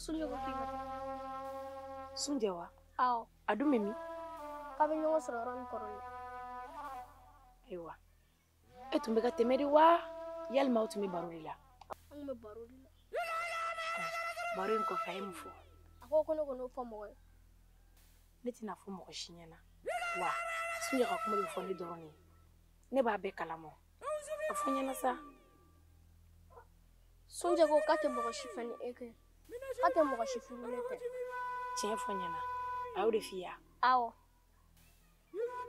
Sunjɛ ko k'i ka taa. Sunjɛ wa? Awɔ. A dun bɛ min? K'a bɛ ɲɔgɔn sɔrɔ yɔrɔ min kɔrɔlen. Ayiwa, e tun bɛ ka tɛmɛ de wa? Yalima aw tun bɛ baro de la? An tun bɛ baro de la. Baro in kɔfɛ a ye mun fɔ? A ko ko ne kan'o fɔ mɔgɔ ye. Ne tɛna fɔ mɔgɔ si ɲɛna. Wa Sunjɛ ka kuma bɛ fɔ ne dɔrɔn de ye. Ne b'a bɛɛ kalama. A fɔ n ɲɛna sa. Sunjɛ ko k'a tɛ mɔgɔ si fɛ ni e kɛ. K'a tɛ mɔgɔ si furulen fɛ. Tiɲɛ fɔ n ɲɛna. A y'o de f'i ye wa? Awɔ.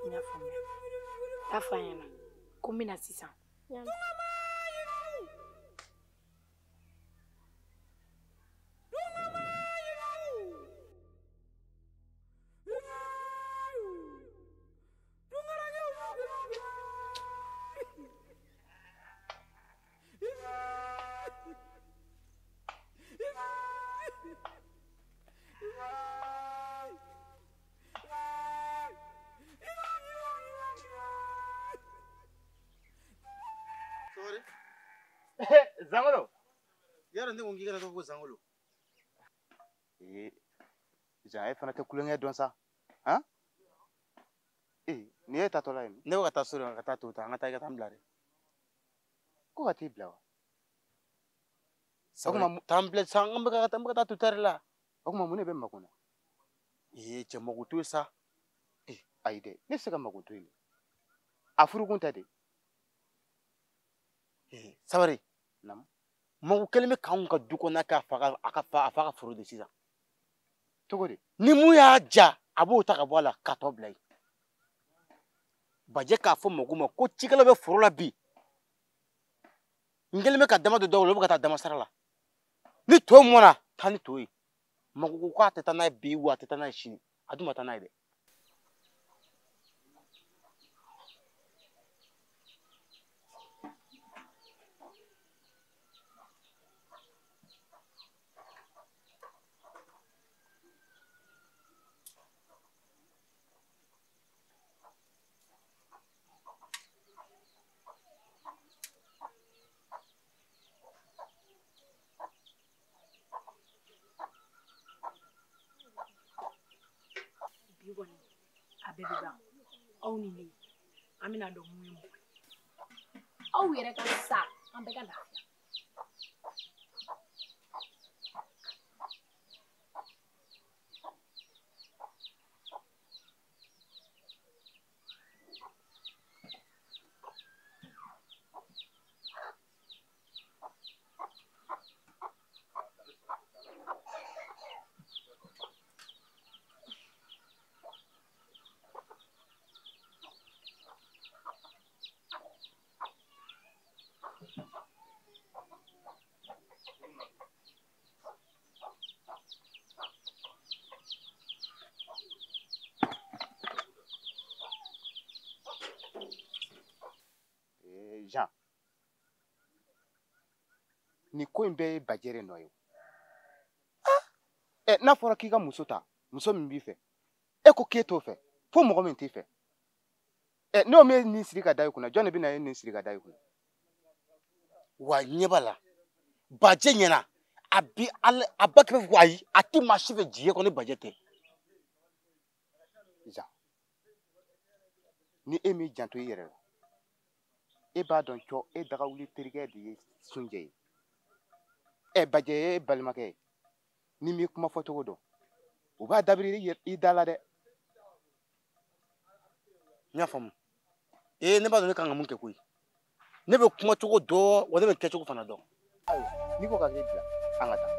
N y'a faamuya. Taa fɔ a ɲɛna ko n bɛ na sisan. Zangolo. Yaro ne ko k'i kana to ko Zangolo. Ee, Jean e fana tɛ kulonkɛ dɔn sa. Han? Ee, nin ye tatɔla ye. Ne ko ka taa so de ka taa to ta, an ka taa i ka taa n bila de. Ko ka t'i bila wa? O kuma taa n bila sa, an bɛ ka taa to ta de la. O kuma mun de bɛ Mago na? Ee, cɛ Mago to yen sa. Ee, ayi dɛ, ne tɛ se ka Mago to yen. A furukun tɛ de. Ee, sabari. Naamu. Mago kɛlen bɛ k'anw ka du kɔnɔna k'a fa ka foro de sisan. Cogo di? Ni mun y'a ja, a b'o ta ka bɔ a la k'a tɔ bila yen. Bajɛ k'a fɔ Mago ma ko cikɛlaw bɛ foro la bi. N kɛlen bɛ ka dama don dɔw la, olu bɛ ka taa dama sara la. Ni to mɔnna, taa ni to ye. Mago ko k'a tɛ taa n'a ye bi wa a tɛ taa n'a ye sini. A dun ma taa n'a ye dɛ. Bi kɔni a bɛɛ bɛ ban. Aw ni ne, an bɛna dɔn mun ye mɔgɔ ye. Aw yɛrɛ ka sa, an bɛɛ ka lafiya. Jean, nin ko in bɛɛ ye Bajɛ de nɔ ye. Ɛ, n'a fɔra k'i ka muso ta, muso min b'i fɛ, e ko k'e t'o fɛ, fo mɔgɔ min t'i fɛ. Ɛ, n'o min ye nin siri ka da i kunna, jɔn de bɛ na e nin siri ka da i kunna? Wa ɲɛ b'a la, Bajɛ ɲɛna, a bi ala a ba kɛmɛ fɔ ko ayi, a tɛ maa si fɛ diɲɛ kɔnɔ ni Bajɛ tɛ. Jean, ni e m'i janto i yɛrɛ la, e b'a dɔn cɔ e dagawuli terikɛ de ye Sunjɛ ye. Ɛ, Bajɛ ye e balimakɛ ye. Ni m'i kuma fɔcogo dɔn, u b'a dabiri i da la dɛ. N y'a faamu. Ee, ne b'a dɔn ne kan ka mun kɛ koyi. Ne bɛ kuma cogo dɔn, wa ne bɛ kɛcogo fana dɔn. Ayiwa, n'i ko ka k'e bila, an ka taa.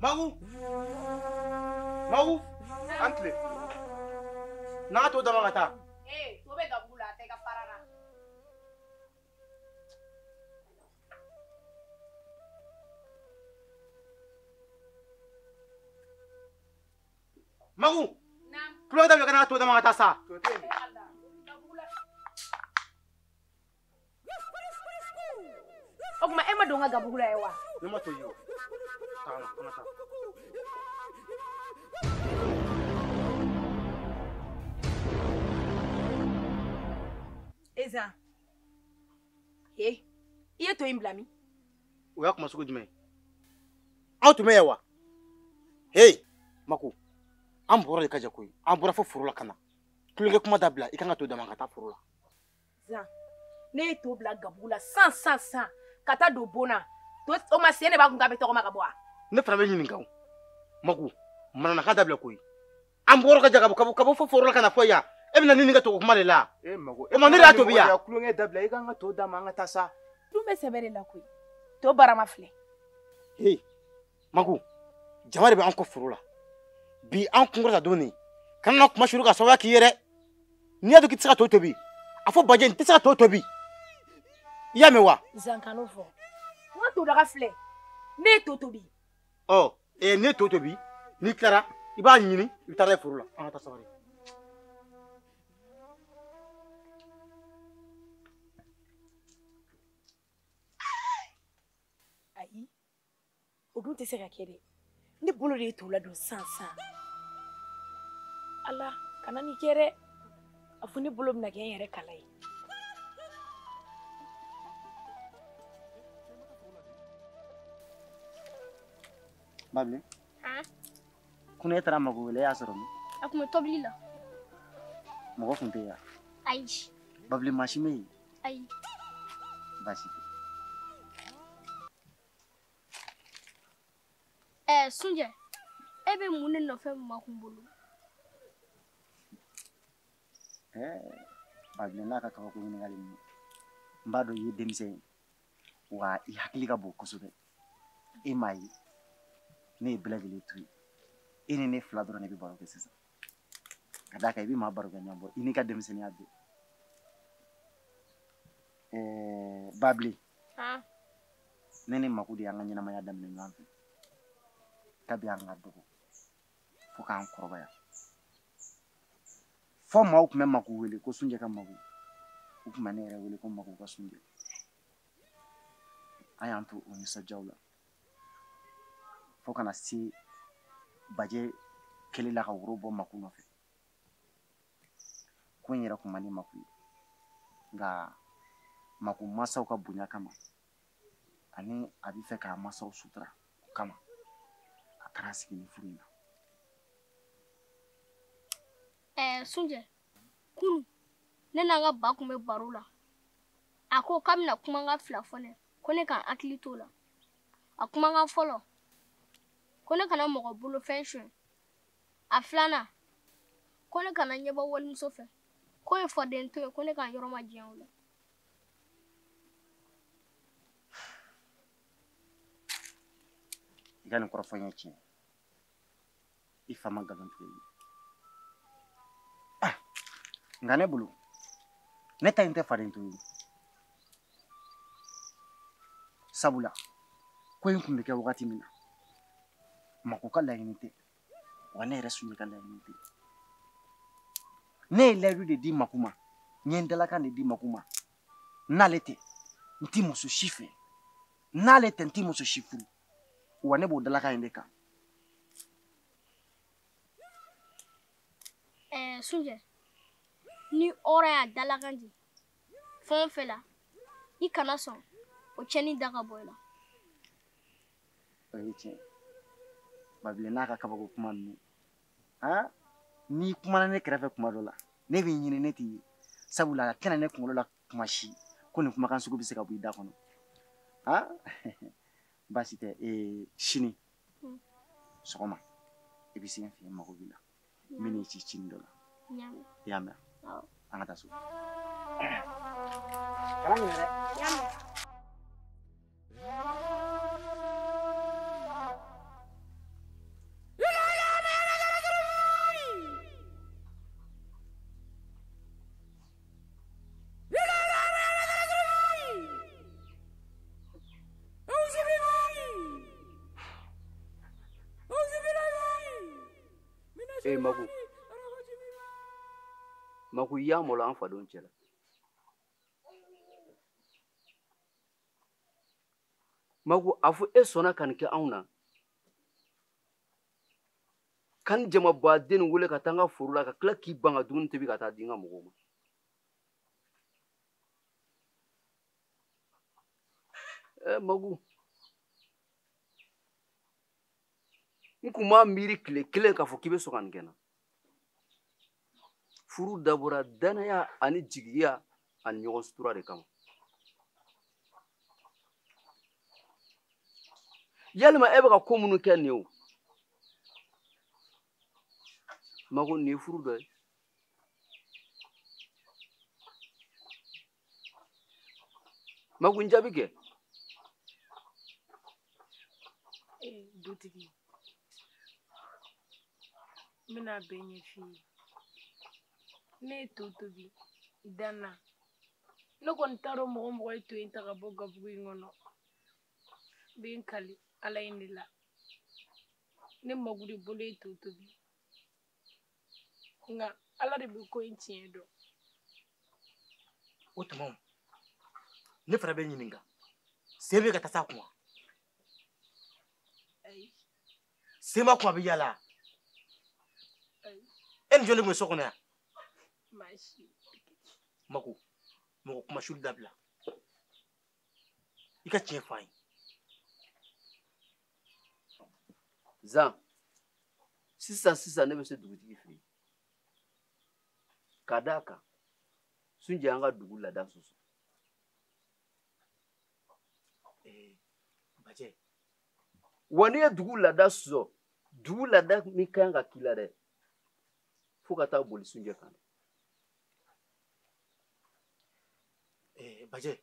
Magu! Magu! An tile. N'a to dama ka taa. Ee, to bɛ gabugu la, a tɛ ka fara la. Magu! Tulo da bɛ ka n'a to dama ka taa sa. O O tuma e ma don n ka gabugu la ye wa? Ne ma to yen o. Taa na, an ka taa. Ezan. He, i ye to in bila min? O y'a kuma sugu jumɛn ye? Aw tun bɛ yan wa? Hey, Mako, an bɔra de ka jɛ koyi. An bɔra fo foro la ka na. Tulonkɛ kuma dabila, i kan ka to dama ka taa foro la. Zan, ne ye to bila gabugu la san san san ka taa don bon na. To o ma sen de b'a kun k'a bɛ tɔgɔma ka bɔ wa? Ne fana bɛ ɲininka o. Mako, mananakan dabila koyi. An bɔra ka jɛ ka bɔ fo foro la ka na fɔ yan. E bɛna ne ni ka to kuma de la. E Mako, o ma ne de y'a tobi yan. Tulonkɛ dabila, i kan ka to d'a ma an ka taa sa. Dun bɛ sɛbɛ de la koyi. To barama filɛ. Hey, Mako, jama de bɛ an kɔ foro la. Bi an kunkɔrɔta don nin. Kana na kuma suru ka sababuya k'i ye dɛ. N'i y'a dɔn k'i tɛ se ka to tobi, a fɔ Bajɛ n tɛ se ka to tobi. I y'a mɛn wa? Zan kan'o fɔ. N ka to daga filɛ. Ne ye to tobi. Ɔ, ne ye to tobi, n'i tilara, i b'a ɲini, i bɛ taa n'a ye foro la. An ka taa sabali. Ayi, o dun tɛ se ka kɛ dɛ. Ne bolo de ye to ladon san san. Ala, kana nin kɛ dɛ. A fɔ ne bolo bɛna kɛ n yɛrɛ kala ye. Babilen. Ko ne taara Mako wele, e y'a sɔrɔ min? A tun bɛ tobili la. Mɔgɔ tun tɛ yen wa? Ayi. Babilen maa si ma yen? Ayi. Baasi tɛ. Sunjɛ, e bɛ mun de nɔfɛ Makun bolo? Babilen n'a ka kabako ɲininkali ninnu, n b'a dɔn i ye denmisɛn ye, wa i hakili ka bon kosɛbɛ. E m'a ye, ne ye bɛɛ lajɛlen to yen. E ni ne fila dɔrɔn de bɛ baro kɛ sisan. Ka d'a kan i bɛ maa baro kɛ ɲɔgɔn bɔ, i n'i ka denmisɛnninya bɛɛ. Babilen, ne ni Mako de y'an ka ɲɛnamaya daminɛ ɲɔgɔn fɛ. Kabi an ka dɔgɔ fo k'an kɔrɔbaya. Fɔ maaw tun bɛ Mako wele ko Sunjɛ ka Mako. U tun bɛ ne yɛrɛ wele ko Mako ka Sunjɛ. An y'an to o nisɔndiyaw la. Fo kana se Bajɛ kɛlen la ka woro bɔ Mako nɔfɛ. Ko in yɛrɛ kun man di Mako ye. Nka Mako mansaw ka bonya kama, ani a bɛ fɛ k'a mansaw sutura o kama, a taara sigi nin furu in na. Sunjɛ, kunun ne n'an ka ba kun bɛ baro la. A ko k'a bɛna kumakan fila fɔ ne, ko ne k'an hakili t'o la. A kumakan fɔlɔ, ko ne kana mɔgɔ bolofɛn suɲɛ. A filanan, ko ne kana ɲɛbɔ walimuso fɛ. K'o ye faden to ye, ko ne k'an yɔrɔ ma janya o la. I ka nin kɔrɔfɔ in ye tiɲɛ ye. I fa ma nkalon tigɛ i ye. Nka ne bolo, ne ta in tɛ faden to ye. Sabula, ko in tun bɛ kɛ wagati min na, Mako ka laɲini tɛ, wa ne yɛrɛ Sunjɛ ka laɲini tɛ. Ne ye layidu de di Mako ma, n ye n dalakan de di Mako ma. N'ale tɛ, n ti muso si fɛ. N'ale tɛ, n ti muso si furu. Wa ne b'o dalakan in de kan. Sunjɛ, ni hɔrɔn y'a dalakan di fɛn o fɛn la, i kana sɔn o cɛnni da ka bɔ i la. O ye tiɲɛ ye. Babilen n'a ka kabako kuma ninnu, n'i kumana ne kɛrɛfɛ kuma dɔ la, ne b'i ɲini ne t'i ye. Sabula a tɛna ne kunkolo la kuma si ko nin kumakan sugu bɛ se ka bɔ i da kɔnɔ. Baasi tɛ. Sini sɔgɔma i bɛ se n fɛ yen, mago b'i la. N bɛ n'i ci cini dɔ la. I y'a mɛn? An ka taa so. Kana ɲinɛ dɛ. Mako, Mako i y'a malo an fadenw cɛla. Maku, a fɔ e sɔnna ka nin kɛ anw na. Ka nin jamabaden nin wele ka taa n ka foro la ka tila k'i ban ka dumuni tobi ka taa di n ka mɔgɔw ma. Maku, n kun m'a miiri tile kelen k'a fɔ k'i bɛ sɔn ka nin kɛ n na. Furu dabɔra danaya ani jigiya ani ɲɔgɔn sutura de kama. Yalima e bɛ ka ko minnu kɛ nin ye o? Maku, nin ye furu dɔ ye. Maku, n jaabi kɛ. Dutigi, n bɛna bɛɛ ɲɛf'i ye. Ne ye to tobi dan na. Ne kɔni t'a dɔn mɔgɔ mɔgɔ ye to in ta ka bɔ gabugu in kɔnɔ. N bɛ n kali Ala in de la. Ne Maku de bolo ye to tobi. Nka Ala de bɛ ko in tiɲɛ dɔn. O tuma, ne fana bɛ ɲininka. Sen bɛ ka taa s'a kun wa? Ayi. Sen b'a kun a bɛ yaala? Ayi. E ni jɔn de tun bɛ so kɔnɔ yan? Maa si. Maku, mɔgɔ kuma suli dabila. I ka tiɲɛ fɔ an ye. Zan, sisan sisan ne bɛ se dugutigi fɛ yen. Ka d'a kan, Sunjɛ y'an ka dugu laada sɔsɔ. Bajɛ. Wa n'i ye dugu laada sɔsɔ, dugu laada min ka kan ka k'i la dɛ, fo ka taa boli Sunjɛ kan. Bajɛ,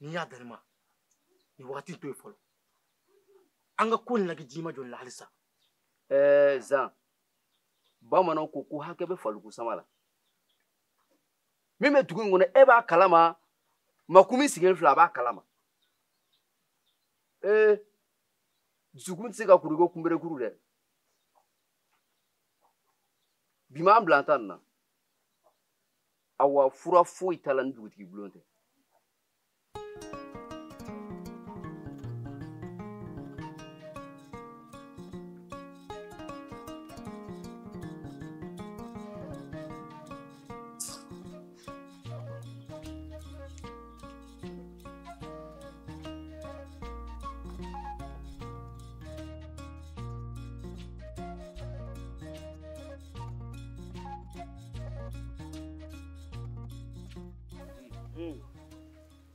n'i y'a dan ne ma, nin wagati to yen fɔlɔ. An ka ko nin lajɛ ji ma jɔ nin la halisa. Zan, bamananw ko ko hakɛ bɛ faliko sama la. Min bɛ dugu in kɔnɔ, e b'a kalama, Maku min sigilen filɛ, a b'a kalama. Dusukun tɛ se ka kuru ko kunberekuru dɛ. Bi m'an bila an ta nin na. Awa fura foyi t'a la ni dugutigi bulon tɛ.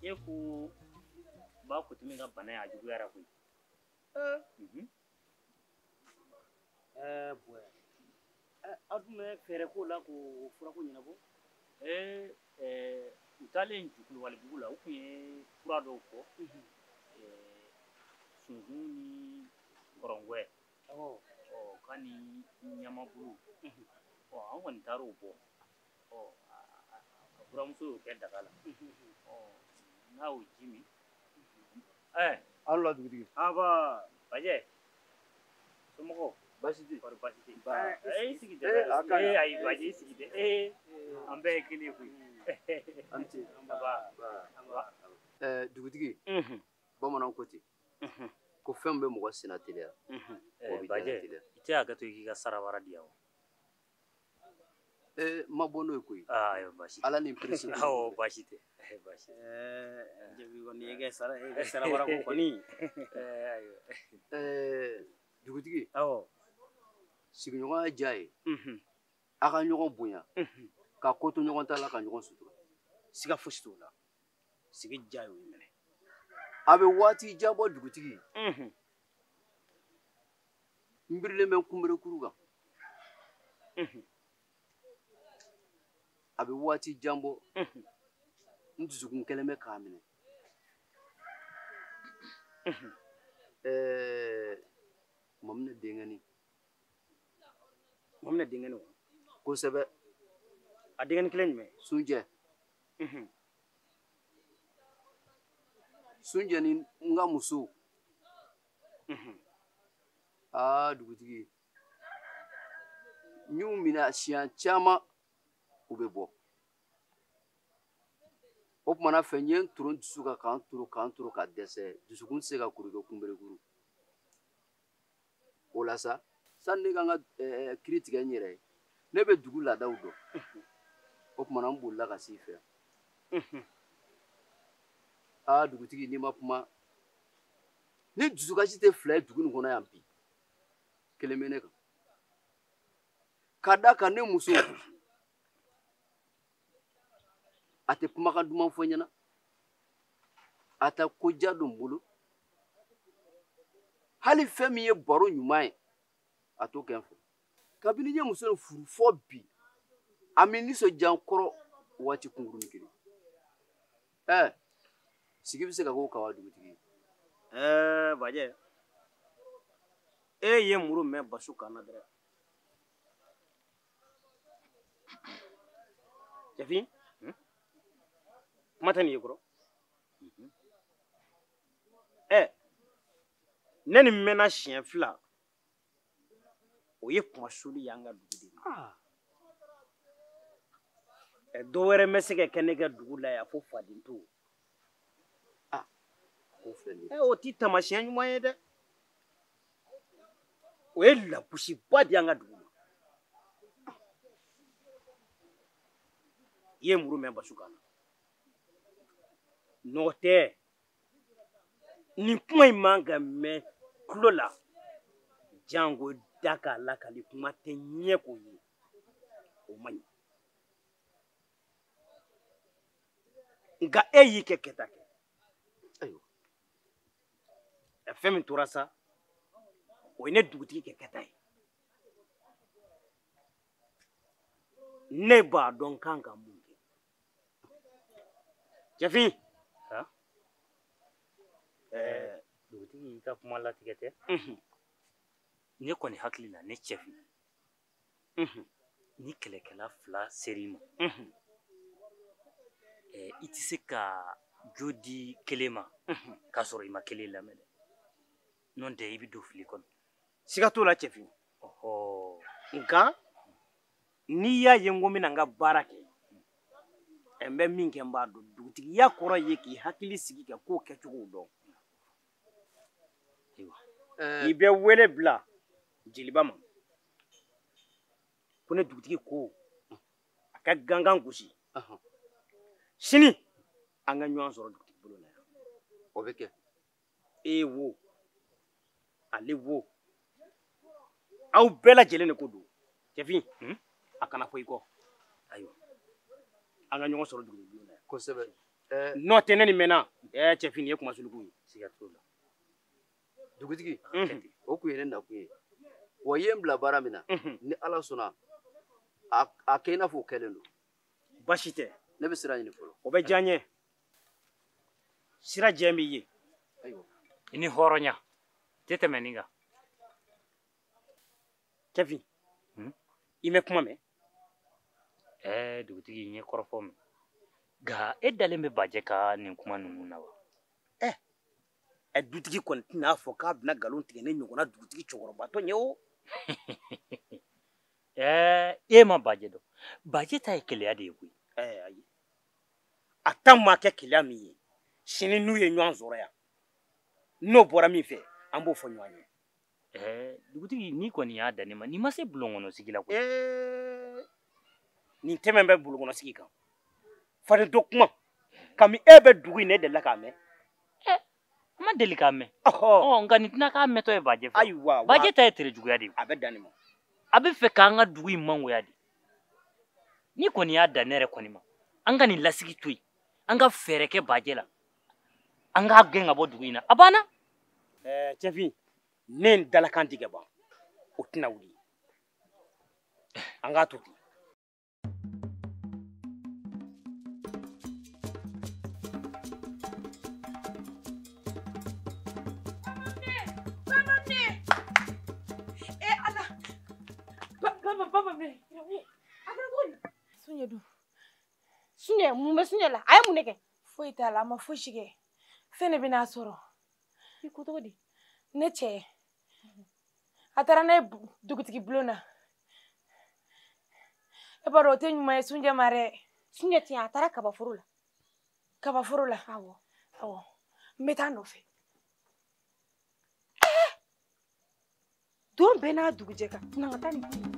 E ko ba Kotumi ka bana a juguyara koyi. Bɔn, aw dun bɛ fɛɛrɛ k'o la k'o furako ɲɛnabɔ? U taalen Jukulubalibugu la, u tun ye fura dɔw fɔ. Sunsun ni kɔrɔngwɛ. K'a ni ɲamabulu. An kɔni taar'o bɔ. A buramuso y'o kɛ daga la. N'a y'o ji min. Aw ni wula dugutigi. Aba, Bajɛ. Somɔgɔw? Baasi tɛ. Kɔri baasi tɛ? I sigi dɛ. Ayi Bajɛ, i sigi dɛ. An bɛɛ ye kelen ye koyi. An ni ce. Aba. Dugutigi, bamananw ko ten ko fɛn bɛ mɔgɔ senna teliya. Bajɛ, i tɛ hakɛ to i k'i ka sarabara di yan wa? Ma bɔ n'o ye koyi. Ayiwa baasi tɛ. Ala ni perese. Awɔ baasi tɛ. Baasi tɛ. Jabi kɔni e ka sara e ka sarabara ko kɔni. Ayiwa. Dugutigi. Awɔ. Sigiɲɔgɔnya diya ye. A ka ɲɔgɔn bonya. Ka ko to ɲɔgɔn ta la ka ɲɔgɔn sutura. Siga fosi t'o la. Sigi diya y'o minɛ. A bɛ waati jan bɔ dugutigi. N birilen bɛ n kunberekuru kan. A bɛ waati jan bɔ. N dusukun kɛlen bɛ k'a minɛ. Maminɛ denkɛnin. Maminɛ denkɛnin wa? Kosɛbɛ. A denkɛnin kelen jumɛn? Sunjɛ. Sunjɛ ni n ka muso. Aa dugutigi, n y'u minɛ siɲɛ caman, u bɛ bɔ. O tuma na fɛ n ye n turu n dusu kan k'an turu k'an turu ka dɛsɛ dusukun tɛ se ka kuru kɛ kunberekuru. O la sa sani ne ka n ka kiiri tigɛ n yɛrɛ ye ne bɛ dugu laadaw dɔn. O tuma na n bolila ka s'i fɛ yan. Aa dugutigi n'i ma kuma ni dusukasi tɛ fila ye dugu nin kɔnɔ yan bi kelen bɛ ne kan. Ka d'a kan ne muso a tɛ kumakan duman fɔ n ɲɛna a tɛ koja don n bolo hali fɛn min ye baro ɲuman ye a t'o kɛ n fɛ. Kabini n ye muso in furu fɔ bi a bɛ nisɔndiya n kɔrɔ waati kunkurunin kelen. Ɛɛ sigi bɛ se ka k'o kan wa dugutigi? Ɛɛ Bajɛ, e ye muru mɛn basu kan na dɛrɛ. Cɛfin, kuma tɛ nin ye kɔrɔ. Ɛ ne ni mɛnna siɲɛ fila o ye kumasuli y'an ka dugu de ye. Ɛ dɔ wɛrɛ bɛ se ka kɛ ne ka dugu la yan fo fadento. Ɛ o ti taamasiyɛn ɲuman ye dɛ. O ye lagosiba de y'an ka dugu ma. I ye muru mɛn basu kan na. N'o tɛ nin kuma in man ka mɛn tulo la jango da k'a lakali kuma tɛ ɲɛ k'o ye o man ɲi. Nka e y'i kɛ kɛta kɛ. Ayiwa fɛn min tora sa o ye ne dugutigi kɛ kɛta ye. Ne b'a dɔn kan ka mun kɛ. Cɛfin. Dugutigi i ka kuma latigɛ tɛ. Ne kɔni hakili la ne Cɛfin. Ni kɛlɛkɛla fila ser'i ma. I tɛ se ka jo di kelen ma k'a sɔrɔ i ma kelen lamɛn dɛ. N'o tɛ i bɛ don fili kɔnɔ. Siga t'o la Cɛfin. Nka n'i y'a ye n ko n bɛna n ka baara kɛ n bɛ min kɛ n b'a dɔn. Dugutigiya kɔrɔ ye k'i hakili sigi ka kow kɛcogow dɔn. I bɛ wele bila jeliba ma ko ne dugutigi ko a ka gangan gosi. Sini an ka ɲɔgɔn sɔrɔ dugutigi bulon na yan. O bɛ kɛ. E wo ale wo aw bɛɛ lajɛlen de ko don. Cɛfin a kana fɔ i kɔ. Ayiwa an ka ɲɔgɔn sɔrɔ dugutigi bulon na yan. Kosɛbɛ. N'o tɛ ne ni mɛnna cɛfin nin ye kumasuluku ye. Siga t'o la. Dugutigi o kun ye ne nakun ye. Wa i ye n bila baara min na ni Ala sɔnna a kɛ i n'a fɔ o kɛlen don. Baasi tɛ. Ne bɛ sira ɲini fɔlɔ. O bɛ diya n ye. Sira jɛ b'i ye. Ayiwa. I ni hɔrɔnya tɛ tɛmɛ nin kan. Cɛfin i mɛ kuma mɛn? Dugutigi n ye kɔrɔfɔ mɛn. Nka e dalen bɛ Bajɛ ka nin kuma ninnu na wa? Ɛ dutigi kɔni tɛna fɔ k'a bɛna nkalon tigɛ ne ɲɔgɔnna dugutigi cɛkɔrɔbatɔ ye o. E ma Bajɛ dɔn. Bajɛ ta ye keleya de ye koyi. Ayi. A ta ma kɛ keleya min ye sini n'u ye ɲɔgɔn sɔrɔ yan n'o bɔra min fɛ an b'o fɔ ɲɔgɔn ye. Dugutigi n'i kɔni y'a dan ne ma n'i ma se bulon kɔnɔ sigi la koyi. Nin tɛmɛn bɛ bulon kɔnɔ sigi kan. Fadento kuma kami e bɛ dugu in ne delila k'a mɛn. N ma deli k'a mɛn. Nka nin tɛna k'a mɛntɔ ye Bajɛ fɛ. Ayiwa Bajɛ ta ye tere juguya de ye. A bɛ dan nin ma. A bɛ fɛ k'an ka dugu in mangoya de. N'i kɔni y'a dan ne yɛrɛ kɔni ma an ka nin lasigi to yen an ka fɛɛrɛ kɛ Bajɛ la an k'a gɛn ka bɔ dugu in na a banna. Cɛfin ne ye n dalakan di ka ban o tɛna wuli an k'a to ten. Sunjɛ dun. Sunjɛ mun bɛ Sunjɛ la? A ye mun de kɛ? Foyi t'a la, a ma fosi kɛ. Fɛn de bɛn'a sɔrɔ. I ko cogo di? Ne cɛ a taara n'a ye dugutigi bulon na. E b'a dɔn o tɛ ɲuman ye Sunjɛ ma dɛ. Sunjɛ tiɲɛ a taara kabaforo la. Kabaforo la. Awɔ. Awɔ. N bɛ taa nɔfɛ. Don bɛɛ n'a dugujɛ kan. Na n ka taa nin ko in.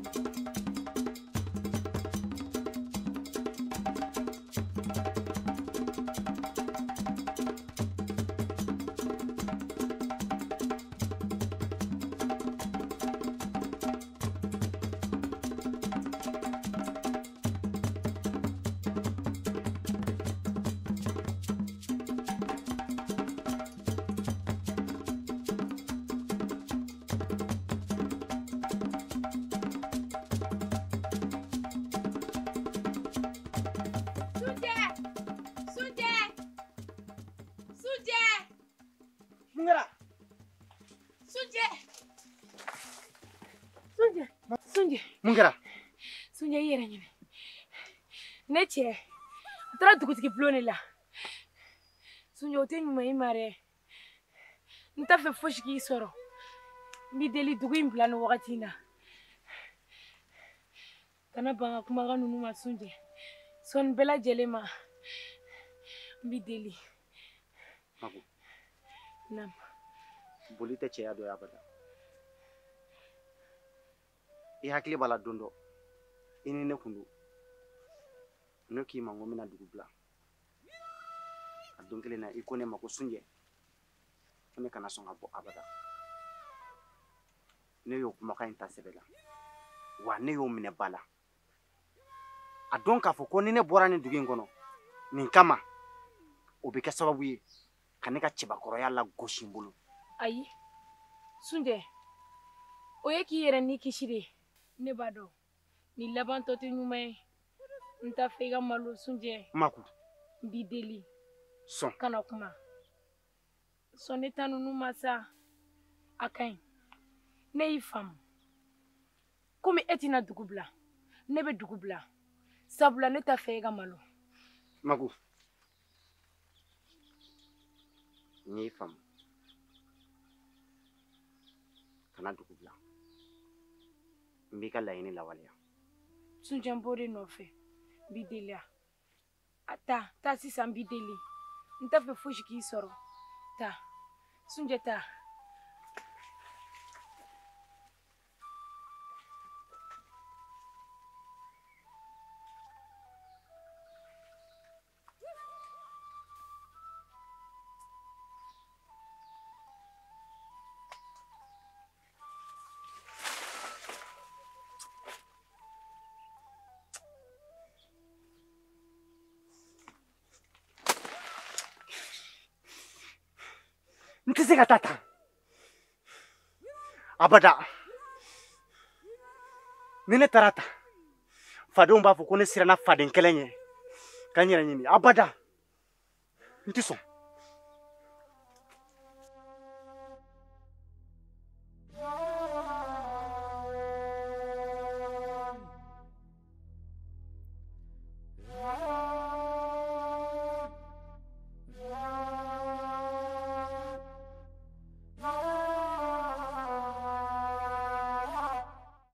Mun kɛra? Sunjɛ i yɛrɛ ɲini. Ne cɛ, a taara dugutigi bulon de la. Sunjɛ o tɛ ɲuman i ma dɛ. N t'a fɛ fosi k'i sɔrɔ. N b'i deli dugu in bila nin wagati in na. Kana ban ka kumakan ninnu ma Sunjɛ. Sɔnni bɛɛ lajɛlen ma. N b'i deli. Mako. Naamu. Boli tɛ cɛya dɔ ye abada. I hakili b'a la don dɔ i ni ne kun don ne k'i ma n ko n bɛna dugu bila a don kelen na i ko ne ma ko Sunjɛ ko ne kana sɔn ka bɔ abada ne y'o kumakan in ta sɛbɛ la wa ne y'o minɛ ba la a dɔn k'a fɔ ko ni ne bɔra nin dugu in kɔnɔ nin kama o bɛ kɛ sababu ye ka ne ka cɛbakɔrɔya lagosi n bolo. Ayi Sunjɛ o ye k'i yɛrɛ ni kisi de. Ne b'a dɔn nin labantɔ tɛ ɲuman ye. N t'a fɛ i ka malo Sunjɛ. Maku. N b'i deli. Sɔn. Kana kuma. Sɔn ne ta ninnu ma sa. A ka ɲi. Ne y'i faamu. Komi e tɛna dugu bila. Ne bɛ dugu bila. Sabula ne t'a fɛ i ka malo. Maku. N y'i faamu. Kana dugu bila. N b'i ka laɲini lawaleya. Sunjɛ n b'o de nɔfɛ. N b'i deli a taa taa sisan n b'i deli. N t'a fɛ fosi k'i sɔrɔ. Taa Sunjɛ taa. N tɛ se ka taa tan abada. Ni ne taara tan fadenw b'a fɔ ko ne siranna faden kɛlɛ ɲɛ ka n yɛrɛ ɲini abada n tɛ sɔn.